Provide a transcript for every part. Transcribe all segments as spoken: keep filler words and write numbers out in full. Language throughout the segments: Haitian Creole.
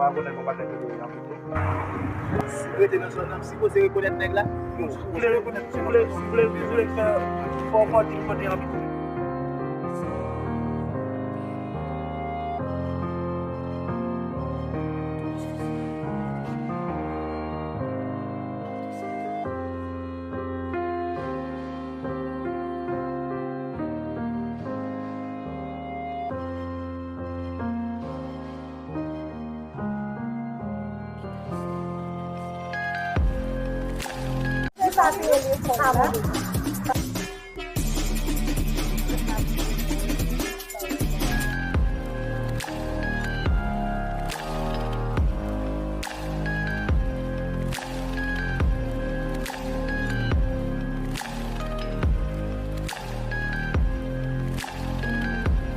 Pa konnen mwen pa tande yo anpil. Si w rete nan zòn nan, m sipoze rekonèt nèg la. Non, si w vle rekonèt, si w vle, si w vle, si w vle fè, fò w pati kote anpil.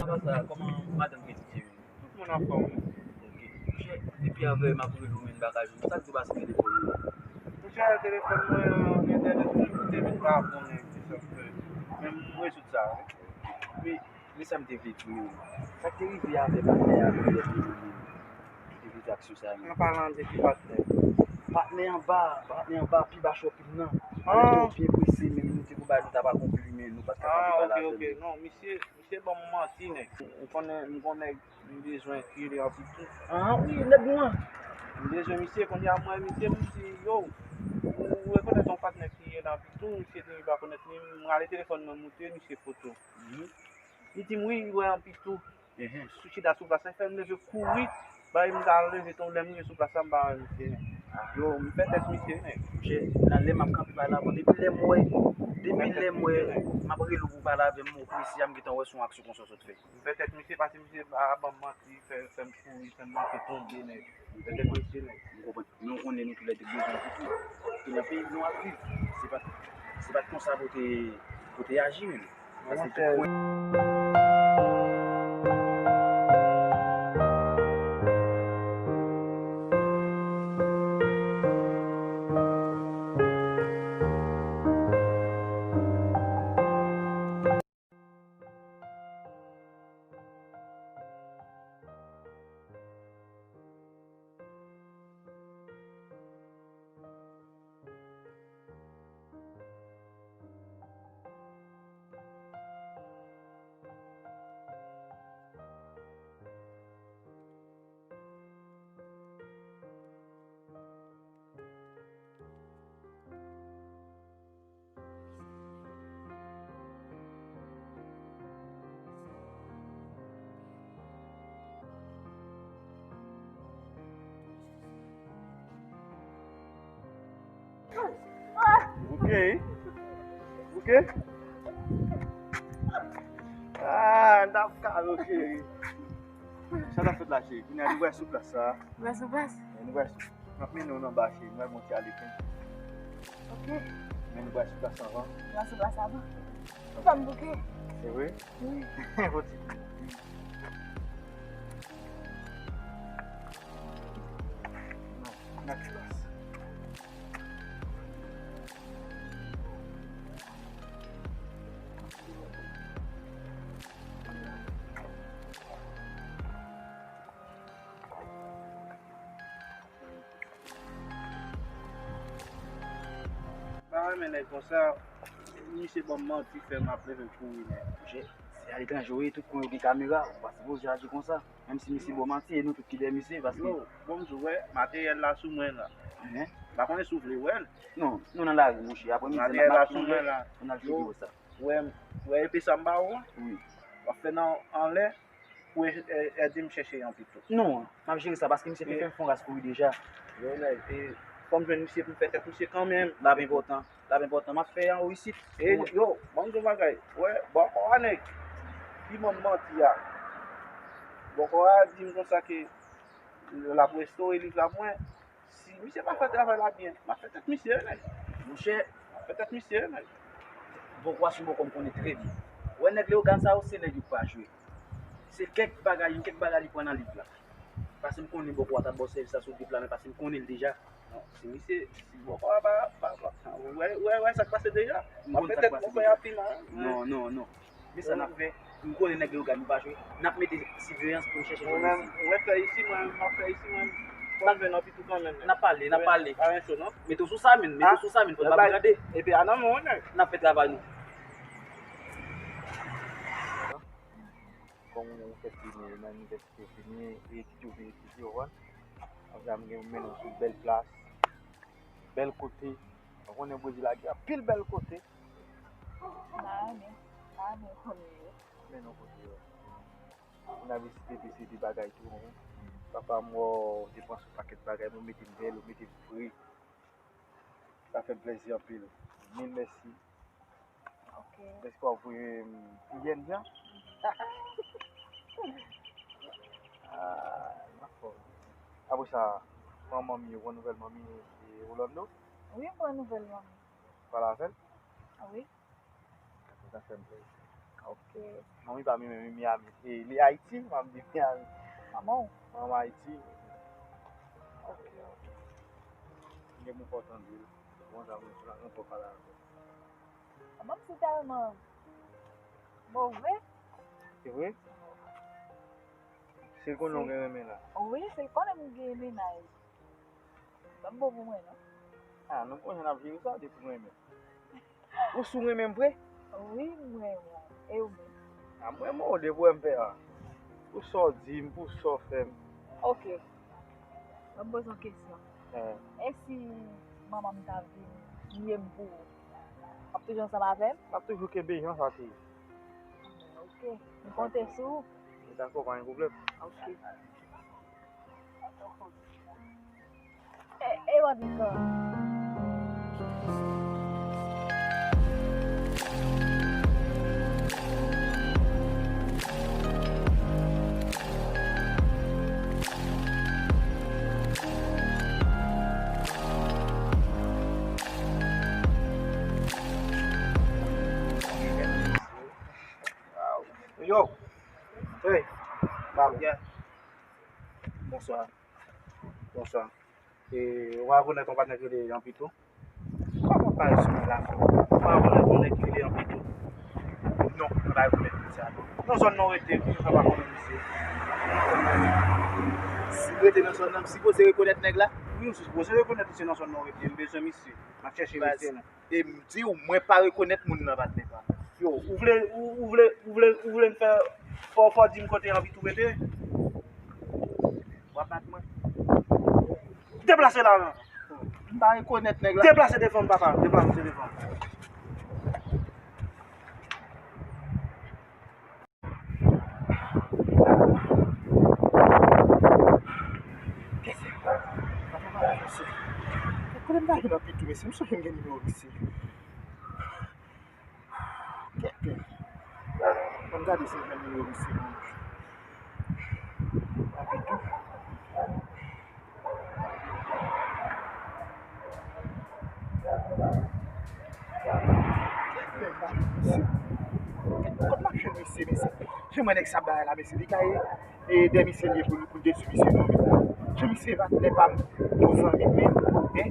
Apa sa, kòman madanm Tout moun anfòm wi. Ok. Monchè, depi avè m ap rele w menm bagay yo. Sa k tou pase telefòn ou? Monchè, telefòn mwen, entènèt mwen te vin pa bon, men se sa k fè. Men m rezoud sa wi. Men, men sa m te vle di w menm. Sa k te rive avè patnè a, avè lè li menm. Ki te vle di aksyon sa menm. An palan de ki patnè? Patnè anba, patnè anba, pi ba shopping nan. Patnè yo byen prese, men nou te pou bay nou ta pa konpli, men nou pa t kapab pale avè l. Ah, ok, ok. Non, misye, misye ban m manti, nèg. Ou konnen, m gon nèg M bezwen rele anpil tou. Ah, wi, nèg nou an. M bezwen misye, kounye a m wè misye, m di, yo, ou rekonèt yon patnè ki rele anpil tou, misye di li pa konèt li, m rale telefòn mwen, m montre misye foto. Mhm. Li di m, wi, li wè anpil tou. Mhm. Sou chita sou plas la, fè m leve kouri, bay m ta leve tou, lè m rive sou plas la, m pa wè misye. Ah. Yo, m fè tèt misye, nèg. Monchè, nan lè m ap kanpe pale avè w, depi lè m wè, depi lè m wè, m ap rele w pou w pale avè m, ou prese a, m gentan wè se yon aksyon konsa w sot fè. M fè tèt misye pase, misye pa ban m manti, fè, fè m kouri, fè m manke tonbe, nèg. M fè tèt misye, nèg. M konprann. Men w konnen nou toulède bezwen anpil tou. E nan peyi nou ap viv, se pa, se pa t konsa pou te, pou te aji menm. Paske tout pwen. Bouke, wi. Bouke. Ah, n ap kado, cheri. Sa n ap fèt la, cheri? Kounye a nou pral sou plas sa. Nou pral sou plas? Wi, nou pral sou. M ap mennen w nan ba, cheri. Nou pral gon ti aleken. Ok. Men nou pral sou plas anvan. Nou pral sou plas anvan. Ou pa m bouke. Se vre? Wi. Bon ti. N ap sou plas. Pa renmen nèg konsa, misye ban m manti, fè m ap leve kouri, nèg. Monchè, se aletranje w ye, tout kwen yo gen kamera, ou pa sipoze aji konsa. Menm si misye ba w manti, e nou tout ki dèyè misye, paske. Yo, bon, m di w, wè, materyèl la sou mwen la. Mhm. M pa konnen si w vle wè l. Non, nou nan lari, monchè. Apre midi, n ap mache, nou al figi w sa. Wè, wè epe sa m ba ou an? Wi. W ap fè nan anlè pou e-, e-, ede m chèche yon pito. Non, m ap jere sa paske misye te fè m fè yon ras kouri deja. Yo, nèg, e, fò m jwenn misye pou m fè tèt misye kanmenm. L ap enpòtan. L ap enpòtan. M ap fè yon isit. E, yo, ban m di yon bagay. Wè, bòkò a, nèg, ki ban m manti a. Bòkò a di m konsa ke l ap restore liv la pou mwen. Si misye pa fè travay la byen, m ap fè tèt misye, nèg. Monchè, m ap fè tèt misye, nèg. Bòkò a se yon bòkò m konnen trè byen. Wè nèg Leyogàn sa yo, se nèg yo k pa jwe. Se kèk bagay, yon kèk bagay li pran nan liv la. Paske m konnen bòkò a t ap ba w sèvis la sou liv la, men paske m konnen l deja. Non, si misye, si bòkò a pa, pa, pa, wè, wè, wè sa k pase deja. M ap fè tèt bòkò a pi mal. Non, non, non. Men sa n ap fè, m konnen nèg Leyogàn yo pa jwe. N ap mete siveyans pou n chèche jwenn misye. Mwen menm, mwen fè isi, mwen menm, m ap fè isi, mwen menm. M ap jwenn anpi tou kanmenm. N ap pale, n ap pale. Pa gen cho non. Mete w sou sa, men. Mete w sou sa, men. Fò n ap gade. Epi a nan men w, nèg. N ap fè travay nou. Kòm ou fèk fini, nan inivèsite fini, e etidye ou vin etidye, ou konprann? Apre sa, m gen mennen w sou bèl plas, bèl kote. Ou konnen Brezil la gen anpil bèl kote. M ta renmen, m ta renmen konnen yo. Mennen w kote yo. Ou nan vizite, vizite bagay tou, wi. Papa m wè w depanse yon pakèt bagay, men w mete m bèl, ou mete m fre. Sa fè m plèzi anpil. Mil mèsi. Ok. Mèsi pou w voye m P N G an. Ah, m anfòm. Apre sa, manman m, ou pran nouvèl manmi e Orlando? Wi, m pran nouvèl manmi. Pale avè l? Wi. Sa fè m plèzi. Ok. Manmi pa m menm, li Miami. E li Ayiti, m ap di Miami. Manman w? Manman Ayiti. Ok. M gen pou m fè w tande l. Bon, sa, mwen, mwen fò pale avè l. Manman m si tèlman move. Se vre? Se l konnen w gen renmen la? Wi, se l konnen m gen mennaj. Li pa bon pou mwen, non. Ah, nou konn jan n ap jere sa depi mwen menm. Ou si w renmen m vre? Wi, m renmen w. E ou menm? Ah, m renmen w depi w wè m fè a. Pou sa w di m, pou sa w fè m. Ok. Ban m poze w kesyon. Eh. E si manman m ta vin touye m pou ou? W ap toujou ansanm avè m? M ap toujou kenbe jan sa te ye. Ok. M konte sou ou. Dakò, pa gen pwoblèm. Ok. E, e w ap viv an. Yo. Hey. Balo. Yeah. Bonswa. Bonswa. E, ou pa rekonèt yon patnè ki rele Anpito? Kòman pa rekonèt la? Ou pa rekonèt yon nèg ki rele Anpito? Non, mwen pa rekonèt misye a non. Nan zòn nan w rete, poukisa w pa konnen misye? Si w rete nan zòn nan, m sipoze rekonèt nèg la? Wi, ou sipoze rekonèt misye nan zòn nan w rete. M bezwen misye. M ap chèche misye la. E m di w, mwen pa rekonèt moun nan, patnè pa m. Yo, ou vle, ou, ou vle, ou vle, ou vle m fè, fò, fò w di m kote Anpito rete? W ap bat mwen. Deplase la, non. M pa rekonèt nèg la. Deplase devan m, papa. Deplase devan m. Kote m ta jwenn Anpito, mesye? M sonje m gen nimewo misye. Kèt, kèt. Ann gade si m jwenn nimewo misye pou mwen. Anpito. Kot m ap jwenn misye, mesye? Jan mwen nèg sa bay la, mesye, li ka e, e dèmisye l ye pou, pou l detwi misye non, men. Jan misye pa nèg pa m, bon zanmi m, men, men.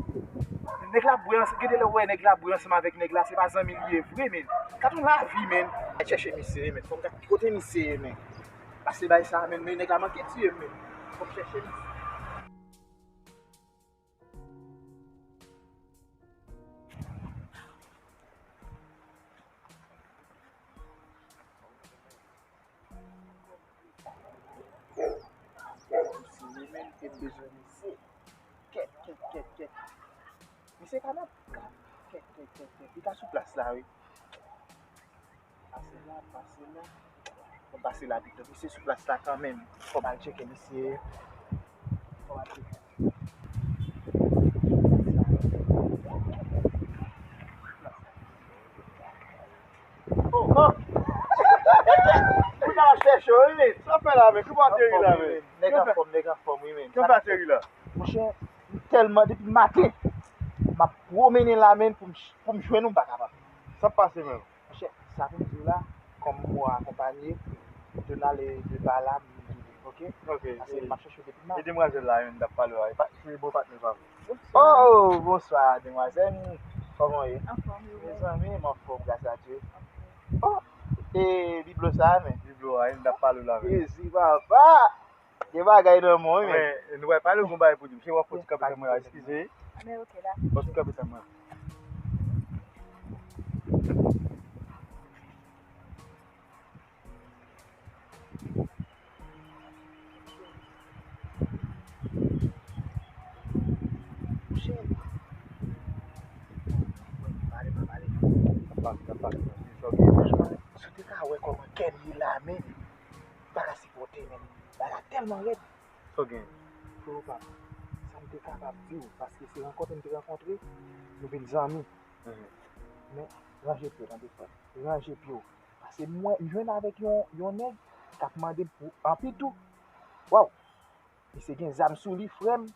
Nèg la bwè, gade lè w wè nèg la bwè ansanm avèk nèg la, se pa zanmi l ye vre, men. Gad yon lavi, men. Al chèche misye, men. Fò m gad ki kote misye ye, men. Pase bay sa, men, men nèg la manke tiye m, men. Fò m chèche misye. Misye, men, ke m bezwen misye. Kèt, kèt, kèt, kèt. Misye ka nan, kèt, kèt, kèt, kèt. Li ka sou plas la, wi. Pase la, pase la. Mwen pase la pito. Misye sou plas la kanmenm. Fò m al tcheke misye. Fò m al tcheke. Oh, oh. Ou ta chèche, wi, men. Sa fè la, men. Kouman ateri la, men? Nèg anfòm, nèg anfòm, wi, men. Kouman ateri la? Monchè, m tèlman, depi maten, m ap pwomennen la, men, pou m, pou m jwenn ou, m pa kapab. Sa k pase menm? Monchè, sa pou m di w la, kòm mwen akonpanye, m te nan ale de pa la, m vini, oke? Oke. Paske m ap chèche w depi maten. E demwazèl la, menm, t ap pale w a, e pa, se bon patnè pa m. Oh, bonswa, demwazèl. Kòman w ye? Anfòm, wi. Mezanmi, m anfòm, gras a Dye. Oh, e biblo sa a, men? Biblo a, menm, t ap pale w la, menm. Jezi, papa! Gen bagay nan men w, wi, men. Men, nou pral pale yon bagay pou di. Misye, w ap fò ti kanpe tann mwen la, eskize. Men, ok, la. Fò ti kanpe tann mwen. Monchè. Pale, pa pale. Sa pase, sa pase. Si w te ka wè kòman kè m ye la, men. M pa ka sipòte, men. Bagay la tèlman rèd. Sa w gen? Freo pa m, sa m te kapab di w, paske se rankontre m te rankontre, nou vin zanmi. Mhm. Men, ranje pye w, tande frè m. Ranje pye w. Paske m wè, m jwenn avèk yon, yon nèg k ap mande m pou anpi tou. Waw! Misye gen zam sou li, frè m.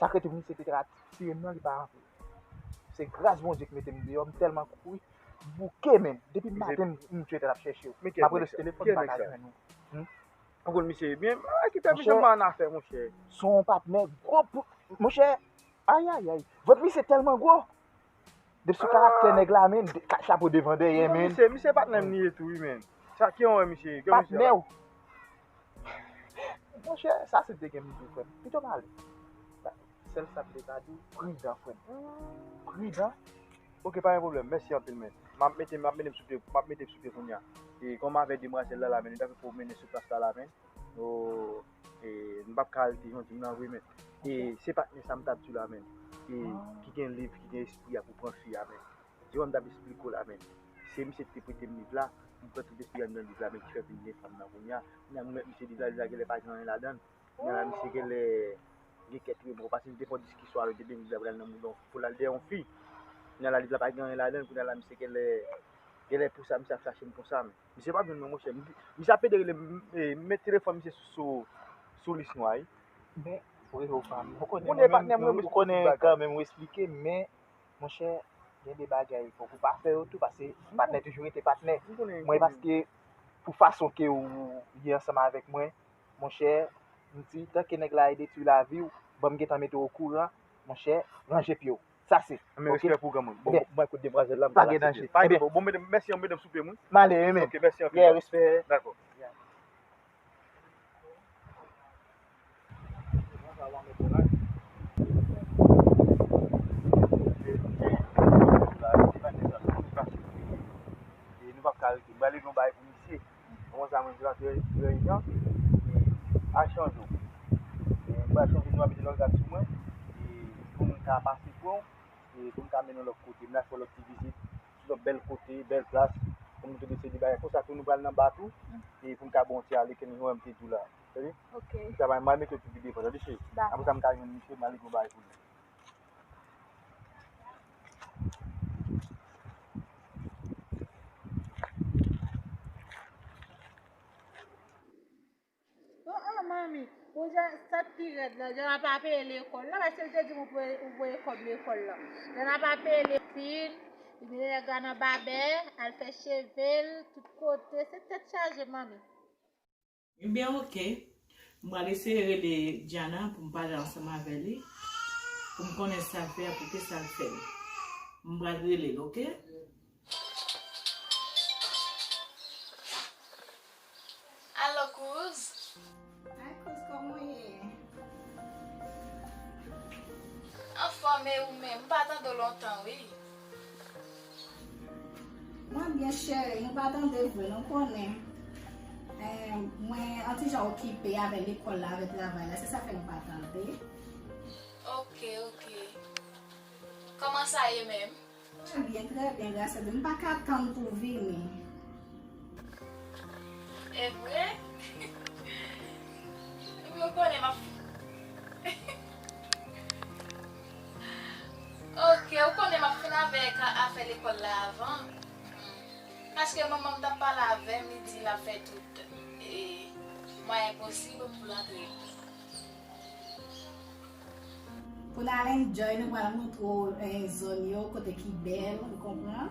Sa k rete pou misye te ka tire m nan, li pa rantre. Se gras Bondye ki mete m deyò, m tèlman kouri, bouke menm. Depi maten, m, m tchwete ap chèche w. M ap rele sou telefòn, m pa ka jwenn ou. Hmm? Ou konn misye byen? Ah, kite misye, m pa nan afè, monchè. Se yon patnè gwo pou, monchè, ayayay. Vant misye tèlman gwo. Depi sou karaktè nèg la, men, de- ka- chapo devan dèyè, men. Misye, misye patnè m li ye tou, wi, men. Sa ki yon wè misye, ki yon misye. Patnè w. Monchè, sa se te gen m di frè m. Pito pale. Sèl sa m te ka di w, pridan, frè m. Pridan. Ok, pa gen pwoblèm. Mèsi anpil, men. M ap mete, m ap mete m sou pye, m ap mete m sou pye kounye a. E kòm avè demwazèl la, la, men, nou ta fè pou mennen sou plas la, la, men. Oh, e, m p ap ka al te jan di m nan vre, men. E, se patnè sa m t ap di w la, men. E, ki gen liv, ki gen espri a pou pran fi a, men. Di w m t ap esplike w la, men. Se misye ki te prete m liv la, m pran tout espri a nan liv la, men ki fè vin gen fanm nan kounye a. Kounye a, m wè misye liv la, liv la genlè pa gen anyen ladan l. Kounye a la, misye genlè gen kè touye m, paske m te fè yon diskisyon avè l, te di m liv la pral nan mouda, pou l al dèyè yon fi. Kounye a la, liv la pa gen anyen ladan l, kounye a la, misye genlè, genlè pou sa, misye ap chache m konsa, men. Misye p ap jwenn mwen, monchè. Misye ap pede rele m, m, e, m met telefòn misye sou, sou, sou lis nwa, wi. Men, freo pa m, ou konnen, ou konnen mwen menm, patnè m, ou konnen kanmenm, ou esplike m, men, monchè, gen de bagay fòk ou pa fè yo tou, paske patnè toujou rete patnè. Mwen, paske pou fason ke ou ye ansanm avèk mwen, monchè, m di, tanke nèg la e detwi lavi w, ban m gentan mete w okouran, monchè, ranje pye w. Sa se. Men respè pou granmoun. Bon, bon, bon, ekout, demwazèl la, m pa gen danje. Pa gen, bon, bon, medam, mèsi, medam, sou pye m, wi. M ale, wi, men. Ok, mèsi anpil. Yeah, respè. Dakò. E nou p ap ka rete. M prale gen yon bagay pou misye. Konsa mwen di l antre reyinyon. E a chanje w. E m pral chanje nou a mete lòt gad sou mwen. E pou m ka pase pran w. E pou m ka mennen w lòt kote. M la fè w lòt ti vizit. Sou lòt bèl kote, bèl plas. Pou m te deside bagay. Konsa tou nou pral nan ba tou. E pou m ka ba w yon ti ale ke nou wè m te di w la. Tande? Ok. Sa va, m al mete w pi devan, tande cheri? Dakò. Apre sa, m ka jwenn misye, m al gen yon bagay pou li. Oh, oh, manmi, ou jan sa t pi rèd la, jan l ap peye lekòl la, paske l te di m ou voye, ou voye kòb lekòl la. Jan l ap peye lekòl, li mete nèg la nan babè, al fè cheve l, tout kote, se tèt chaje, manmi. Ebyen, oke. M pral eseye rele Diana pou m pale ansanm avè li, pou m konnen sa l fè a, pou ki sa l fè l. M pral rele l, oke? Alo, kouz. Ay, kouz, kòman w ye? Anfòm, e ou menm? M pa tande w lontan, wi. Mwen byen, cheri, nou pa tande vre, nou konnen. Eh, mwen an ti jan okipe avè lekòl la, avè travay la, se sa fè nou pa tande. Ok, ok. Kòman sa ye menm? Trè byen, trè byen, gras a Dye. M pa ka tann pou w vini. E vre? Ebyen, ou konnen m ap, ok, ou konnen m ap fin avèk afè lekòl la avan. Paske manman m t ap pale avè m, li di l ap fè tout, e, mwayen posib pou l antre. Pou n al enjoy, nou pral montre w, eh, zòn yo, kote ki bèl, ou konprann?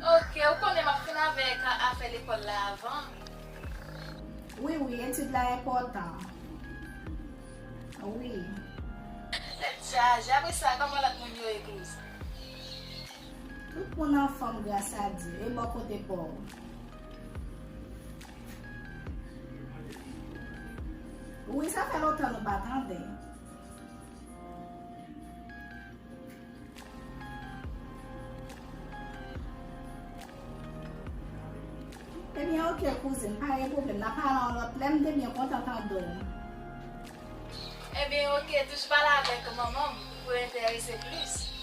Ok, ou konnen m ap fin avèk a-, afè lekòl la avan. Wi, wi, etid la enpòtan. Wi. Tèt chaje. Apre sa, kòman lòt moun yo ye, kouz? Tout moun anfòm, gras a Dye. E bò kote pa w? Wi, sa fè lontan nou pa tande. Ebyen, oke, kouzin, pa gen pwoblèm. N a pale yon lòt lè, m te byen kontan tande w. Ebyen, oke, toujou pale avèk manman m pou enterese plis.